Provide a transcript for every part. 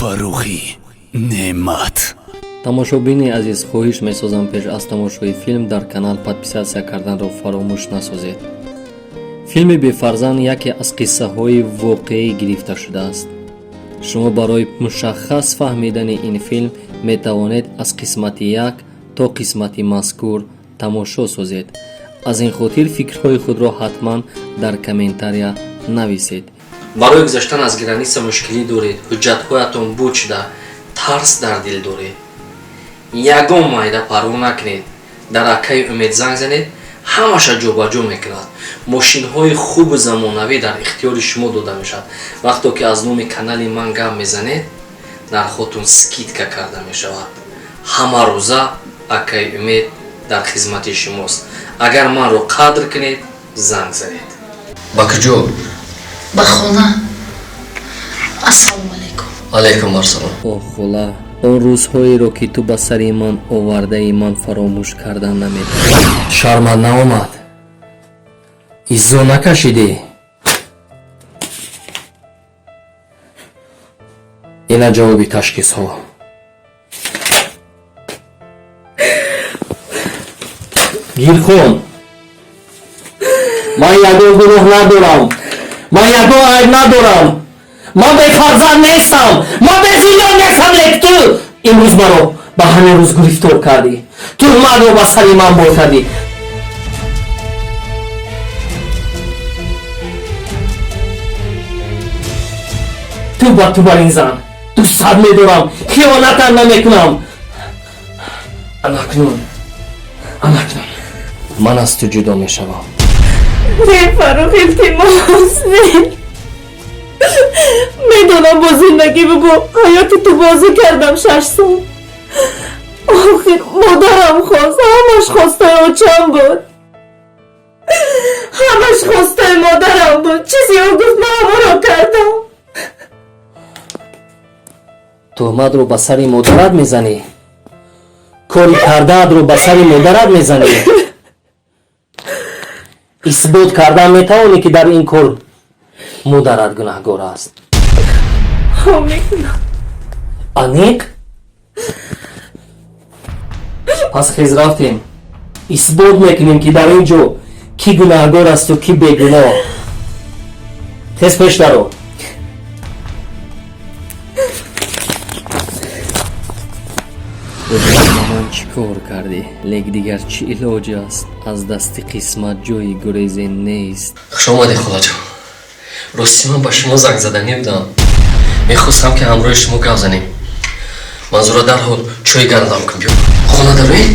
Фаррухи Неъмат. Тамошобини азиз, хоҳиш месозам, пеш аз тамошои филм дар канал подписаться карданро фаромӯш насозед. Филми «Бефарзанд» яке аз қиссаҳои воқеӣ гирифта шудааст. Шумо барои мушаххас фаҳмидани ин филм метавонед аз қисмати як то қисмати мазкур тамошо созед. Аз ин хотир фикрҳои худро ҳатман дар комментария нависед. Барои гузаштан аз граница мушкилӣ доред, ҳуҷҷатҳоятон буд шуда, тарс дар дил доред, ягон майда парво накунед, дар акаи Умед занг занед, ҳамаша ҷобаҷо мекунад. Мошинҳои хубу замонавӣ дар ихтиёри шумо дода мешавад. Вақто ки аз номи канали ман гап мезанед, нархотон скидка карда мешавад. Ҳамарӯза акаи Умед дар хизмати шумост. Агар манро қадр кунед, занг занед. Ба куҷо? Ба хона. Ассалому алайкум. Алайкум ассалом. Оҳ, хола, он рӯзҳоеро, ки ту ба сари ман овардаи, ман фаромӯш кардан наметавонам. Шармат наомад, иззо накашидӣ. Ина ҷавоби ташхисҳо. Гирхон, ман ягон гуноҳ надорам, ман ягон айб надорам, ман бефарзанд нестам, ман безиллон нестам. Лек ту имрӯз маро ба ҳамин рӯз гирифтор кардӣ, туҳматро ба сари ман бор кардӣ. Ту ба ту бар ин зан дӯстат медорам, хиёнатам намекунам. Анакнун, анакнун ман аз ту ҷудо мешавам. Не, Фаррух, илтимос, не. Медонам, бо зиндагӣ, бо ҳаёти ту бозӣ кардам 6 сол. Охир модарам хост, ҳамаш хостаи очам буд, ҳамаш хостаи модарам буд. Чизе ӯ гуфт, ман ҳамонро кардам. Туҳматро ба сари модарат мезанӣ, кори кардаатро ба сари модарат мезанӣ. Исбот кардан метавонӣ, ки дар ин кор модарат гунаҳгор аст? Ҳо, мекунам. Аниқ? Пас хез, рафтем, исбот мекунем, ки дар ин ҷо кӣ гунаҳгор асту кӣ бегуноҳ. Тез пеш даро. Ба ман чӣ кор кардӣ? Лек дигар чӣ илоҷ аст? Аз дасти қисмат ҷои гурезе нест. Хуш омадед, холаҷон. Рости, ман ба шумо занг заданӣ будам, мехостам, ки ҳамроҳи шумо гап занем. Манзура, дарҳол чой гарм дам кун, биё, хона дароед.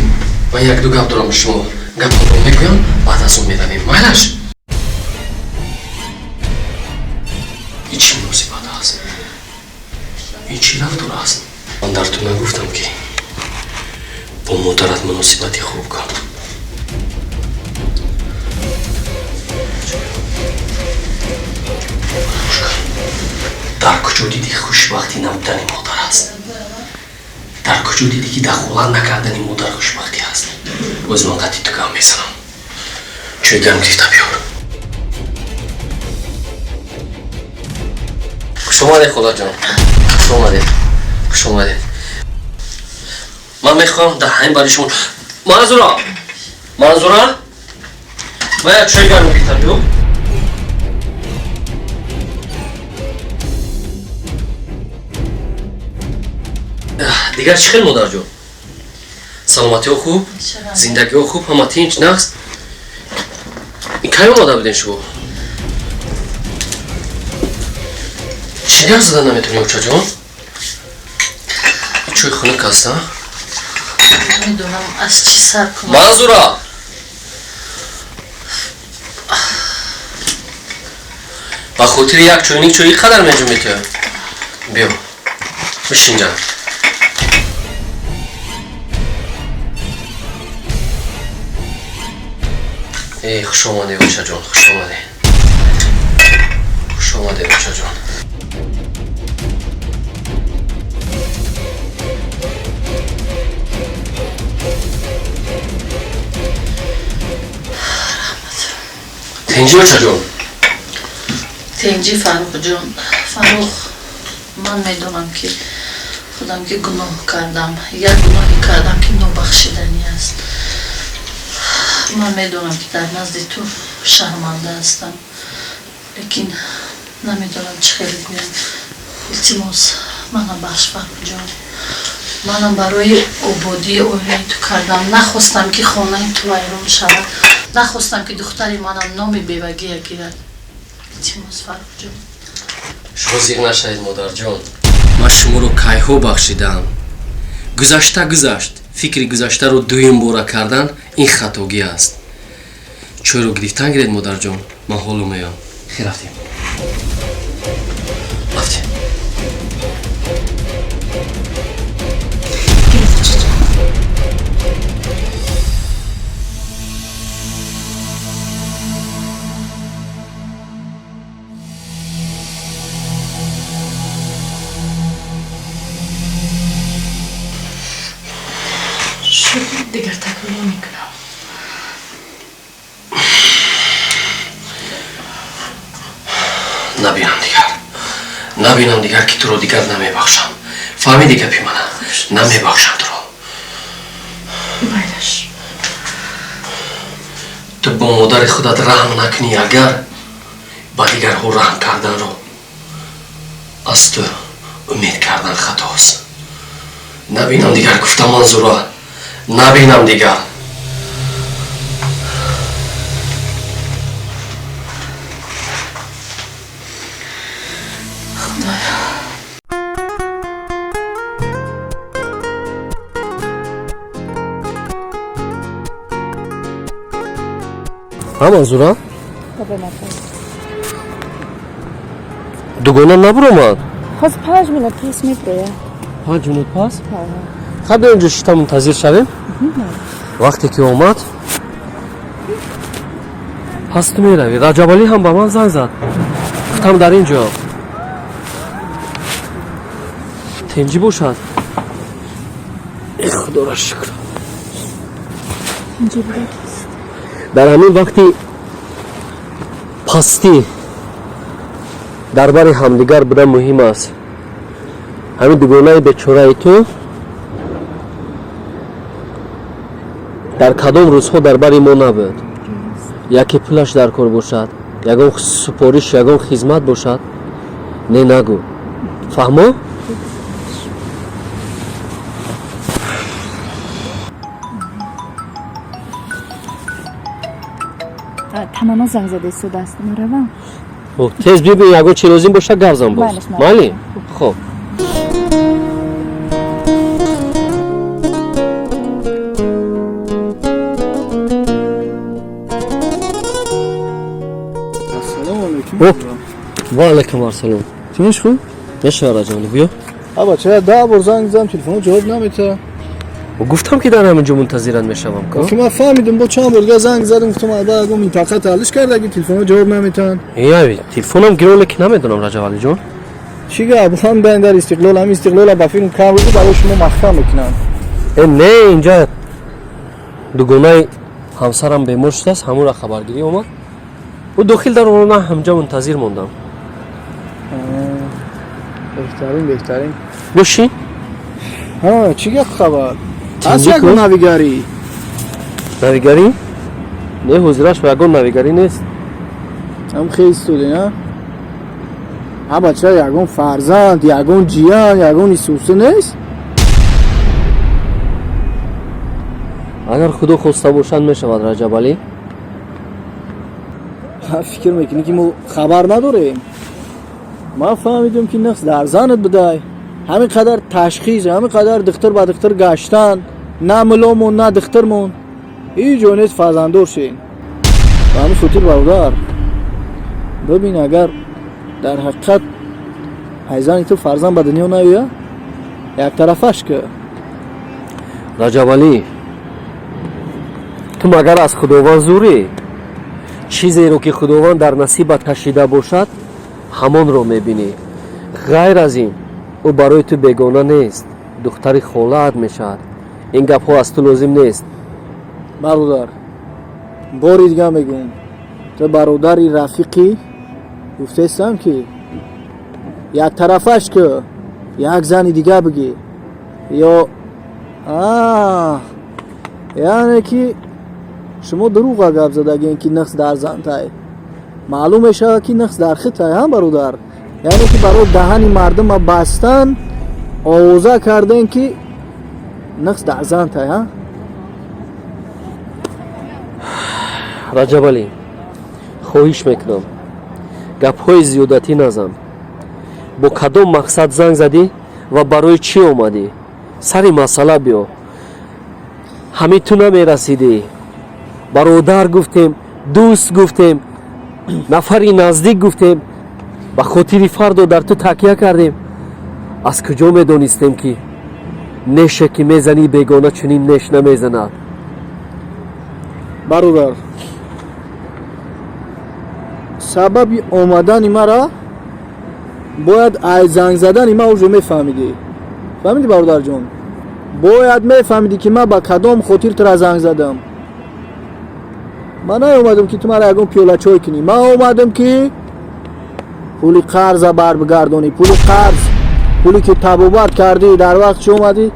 Ман якду гап дорам ба шумо, гапамро мегӯям, баъд аз он меравем. Майлаш? Ин чӣ муносибат аст? Ин чӣ рафтор аст? Ман дар ту нагуфтам, ки бо модарат муносибати хуб кун? Гӯш кун. Дар куҷо дидӣ, хушбахтӣ набудани модар аст? Дар куҷо дидӣ, ки дахолат накардани модар хушбахтӣ аст? Боз ман қатъи ту гап мезанам. Чой гарм гирифта биёр. Хуш омадед, холаҷон, хуш омадед, хуш омадед. Ман мехоҳам дар ҳамин барои шумо. Манзура, Манзура, ман як чой гарм гирифта биёр. Дигар чӣ хел, модарҷон? Саломатиҳо хуб, зиндагиҳо хуб, ҳама тинч, нағз? Ин кай омода будем шумо? Чӣ гап зада наметавонӣ, очаҷон? Чой хунук аст, а? Намедонам, аз чӣ сар кунам. Манзура, ба хотири як чойник чой ин қадар меҷумӣ ту? Биё, бишинҷа. Эй, хуш омадӣ, очаҷон, хуш омадӣ, хуш омадӣ, очаҷон. Тинҷӣ, очаҷон? Тинҷӣ, Фаррухҷон. Фаррух, ман медонам, ки Худам ки гуноҳ кардам, як гуноҳе кардам, ки нобахшиданӣ аст. Ман медонам, ки дар назди ту шарманда ҳастам, лекин намедонам чӣ хеле гӯям. Илтимос, манам бахш, Фаррухҷон. Манам барои ободии оилаи ту кардам. Нахостам, ки хонаи ту вайрон шавад, нахостам, ки духтари манам номи бевагия гирад. Илтимос, Фаррухҷон. Шумо зиқ нашавед, модарҷон. Ман шуморо кайҳо бахшидаам. Гузашта гузашт. Фикри гузаштаро дуюм бора кардан ин хатогӣ аст. Чойро гирифтан гиред, модарҷон, ман ҳоло меоям. Хел, рафтем, рафтем. Шуд, дигар такрор намекунам. Набинам дигар, набинам дигар, ки туро дигар намебахшам. Фаҳмиди гапи мана? Намебахшам туро. Майлаш. Ту бо модари худат раҳм накунӣ, агар ба дигарҳо раҳм карданро аз ту умед кардан хатост. Набинам дигар, гуфтам, Манзура, набинам дигар. Худоё. Ҳа, Манзура, дугона набуромад? Ҳоз 5 минут пас меброяд. 5 минут пас? Хай, биё, инҷо шита мунтазир шавем. Вақте ки омад, пас ту меравӣ. Раҷабалӣ ҳам ба ман занг зад, гуфтам дар ин ҷо тинҷӣ бошад. Э, худоро шукр. Инҷо будакист. Дар ҳамин вақти пастӣ дар бари ҳамдигар будан муҳим аст. Ҳамин дугонаи бечораи ту дар кадом рӯзҳо дар бари мо набуд? Яке пулаш дар кор бошад, ягон супориш, ягон хизмат бошад, не нагӯ. Фаҳмо? Тамано занг зада истодааст, маравам. Тез бибин, ягон чи лозим боша, гап зан боз. Майлаш, майлаш. Майли, хоб. Ассалому алайкум. О, ва алайкум ассалом. Тинч, хуб? Мешава, Раҷабалӣ, биё. Аба, чара 10 бор занг задам, телефон ҷавоб намета? Гуфтам, ки дар ҳамин ҷо мунтазират мешавам ко. Ки ман фаҳмидам, бо чанд бор дига занг задам, гуфтам аба ягон минтақа тааллуш кардаги, телефонҳо ҷавоб наметаҳанд. Яви, телефонам гироле ки намедонам, Раҷабалиҷон. Чӣ гап? Ҳам дан дар Истиқлол, ҳам Истиқлола ба филм кам рӯзи барои шумо маҳкам мекунанд. Э, не, инҷа дугонаи ҳамсарам бемор шудааст, ҳамонро хабаргирӣ омад. Ӯ дохил дар омад, ман ҳамҷа мунтазир мондам. Беҳтарин, беҳтарин. Бошин. Ҳа, чӣ гап, хабар? Ҳаст Тинҷӣ ягон ку? навигарӣ? Навигарӣ? Не, ҳозираш ба ягон навигарӣ нест. Ҳам хел истодем, а? Аба, чара ягон фарзанд, ягон ҷиян, ягон исуса нест? Агар худо хоста бошад, мешавад, Раҷабалӣ. Фикр мекунӣ, ки мо хабар надорем? Ман фаҳмидам, ки нақс дар занат будай. Ҳамин қадар ташхис, ҳамин қадар духтур ба духтур гаштан, на муломон, на духтурмон, ҳеҷ ҷо нест фарзанддор шен. Ба ҳамин хотир, бародар, бибин, агар дар ҳақиқат ай зани ту фарзанд ба дунё наёяд, яктарафаш ки. Раҷабалӣ, ту магар аз худованд зурӣ? Чизеро ки худованд дар насибат кашида бошад, ҳамонро мебинӣ. Ғайр аз ин, ӯ барои ту бегона нест, духтари холаат мешавад. Ин гапҳо аз ту лозим нест. Бародар, бори дига мегӯм, ту бародари рафиқӣ, гуфтаистам, ки яктарафаш ки, як зани дига бигир. Ё яъне ки шумо дурӯға гап задагем, ки нақс дар зантай. Маълум мешавад, ки нақс дар хитай, ҳа, бародар? Яъне ки барои даҳани мардума бастан овоза кардем, ки нақс дар зантай, ҳа? Раҷабалӣ, хоҳиш мекунам, гапҳои зиёдатӣ назан. Бо кадом мақсад занг задӣ ва барои чӣ омадӣ? Сари масъала биё. Ҳамин ту намерасидӣ. Бародар гуфтем, дӯст гуфтем, нафари наздик гуфтем, ба хотири фардо дар ту такя кардем. Аз куҷо медонистем, ки неше ки мезанӣ, бегона чунин неш намезанад? Бародар, сабаби омадани мара бояд ай занг задани ма уже мефаҳмидӣ. Фаҳмидӣ, бародарҷон? Бояд мефаҳмидӣ, ки ман ба кадом хотир тура занг задам. Ман наомадам, ки ту мара ягон пиёла чой кунӣ. Ман омадам, ки пули қарза барбигардонӣ, пули қарз, пуле ки табобат кардӣ, дар вақт чӣ омадӣ.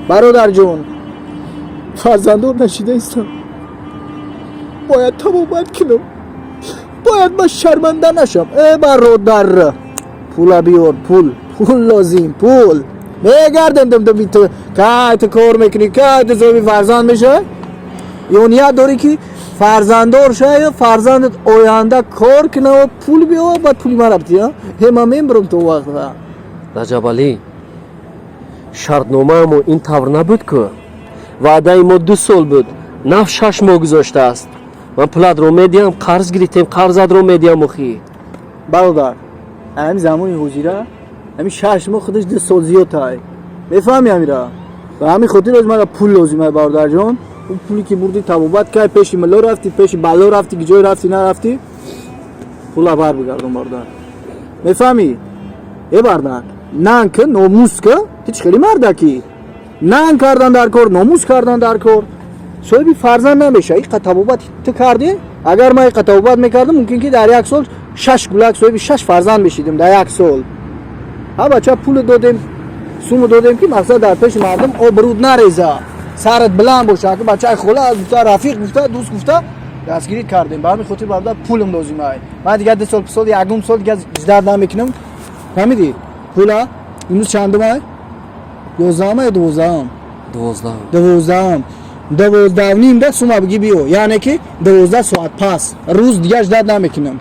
Бародарҷон, фарзандор нашидаистам, бояд табобат кунам, бояд ман шарманда нашам. Э, бародар, пула биёр, пул, пул лозим, пул. Мегардем дум ту кай ту кор мекунӣ, кай ту соҳиби фарзанд мешавӣ? Ё ният дорӣ, ки фарзанддор шавӣ, фарзандат оянда кор кунава, пул биёва, баъд пули мара битӣ? Ҳе, ман мебурам то вақт. Раҷабалӣ, шартномаамон ин тавр набуд ку. Ваъдаи мо 2 сол буд, наф 6 моҳ гузоштааст. Ман пулатро медиҳам, қарз гирифтем, қарзатро медиҳам охӣ. Бародар, ҳамин замони ҳозира ҳамин 6 моҳ худаш 2 сол зиёдтай, мефаҳми ҳамира? Ба ҳамин хотир оз мара пул лозимай, бародарҷон. Он пуле ки бурдӣ, табобат кай, пеши милло рафтӣ, пеши бало рафтӣ, ки ҷой рафтӣ, нарафтӣ, пула бар бигардон, бародар, мефаҳмӣ? Э, бардак, нанг ки, номус ки, ту чӣ хеле мардакӣ? Нанг кардан дар кор, номус кардан дар кор. Соҳиби фарзанд намеша. Иқа табобат ту кардӣ, агар ман иқа табобат мекардам, мумкин ки дар як сол шаш гулак, соҳиби шаш фарзанд мешидим дар як сол. Ҳа, бача, пулу додем, суму додем, ки мақсад дар пеши мардум обрӯд нареза, сарат баланд боша, ки бачаи хола гуфта, рафиқ гуфта, дӯст гуфта дастгирӣ кардем. Ба ҳамин хотир, бародар, пулм лозим ай. Ман дигар 2 сол писол, ягум сол дигар ждать намекунам, фаҳмидӣ? Пула имрӯз чандум ай? 11-ам ё 12-ам? 12. 12-ам. 12:30 да сума бигӣ, биё, яъне ки 12 соат пас. Рӯз дигар ждать намекунам.